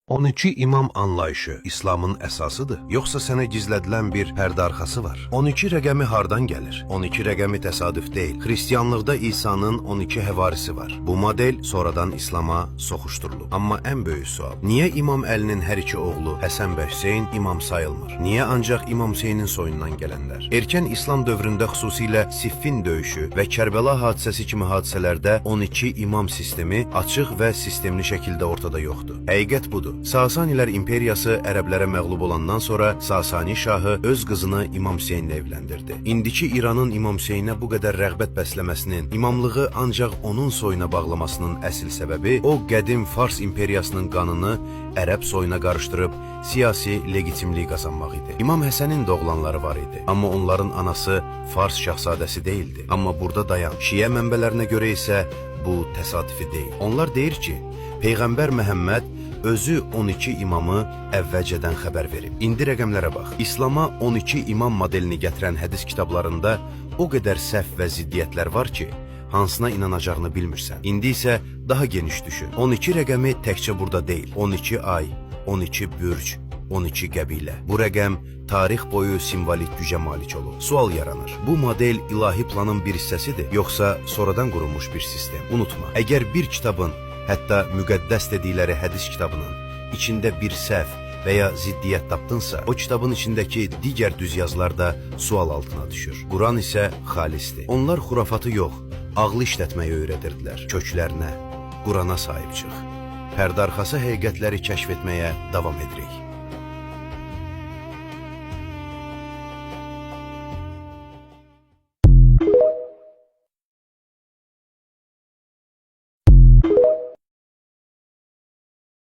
12 imam anlayışı İslamın əsasıdır, yoxsa sənə gizlədilən bir pərdə arxası var? 12 rəqəmi hardan gəlir? 12 rəqəmi təsadüf deyil. Xristianlıqda İsa'nın 12 həvarisi var. Bu model sonradan İslama soxuşdurulub. Amma ən böyük sual: niyə İmam Əlinin hər iki oğlu Həsən və Hüseyn imam sayılmır? Niyə ancaq İmam Hüseynin soyundan gələnlər? Erkən İslam dövründə xüsusilə Siffin döyüşü və Kərbəla hadisəsi kimi hadisələrdə 12 imam sistemi açıq və sistemli şəkildə ortada yoxdur. Həqiqət budur. Sasanilər imperiyası ərəblərə məğlub olandan sonra Sasani şahı öz qızını İmam Hüseynlə evləndirdi. İndiki İranın İmam Hüseynə bu qədər rəğbət bəsləməsinin, imamlığı ancaq onun soyuna bağlamasının əsl səbəbi o qədim Fars imperiyasının qanını ərəb soyuna qarışdırıb siyasi legitimlik qazanmaq idi. İmam Həsənin də oğlanları var idi, amma onların anası Fars şahzadəsi deyildi. Amma burada dayan. Şiə mənbələrinə görə isə bu təsadüfi deyil. Onlar deyir ki, Peyğəmbər Məhəmməd özü 12 imamı əvvəlcədən xəbər verib. İndi rəqəmlərə bax. İslama 12 imam modelini gətirən hədis kitablarında o qədər səhv və ziddiyyətlər var ki, hansına inanacağını bilmirsən. İndi isə daha geniş düşün. 12 rəqəmi təkcə burada deyil. 12 ay, 12 bürc, 12 qəbilə. Bu rəqəm tarix boyu simvolik gücə malik olub. Sual yaranır. Bu model ilahi planın bir hissəsidir, yoxsa sonradan qurulmuş bir sistem? Unutma, əgər bir kitabın, hətta müqəddəs dedikləri hədis kitabının içində bir səhv və ya ziddiyyət tapdınsa, o kitabın içindəki digər düzyazılar da sual altına düşür. Quran isə xalisdir. Onlar xurafatı yox, ağlı işlətməyi öyrədirdilər. Köklərinə, Qurana sahib çıx. Pərdə arxası həqiqətləri kəşf etməyə davam edirik.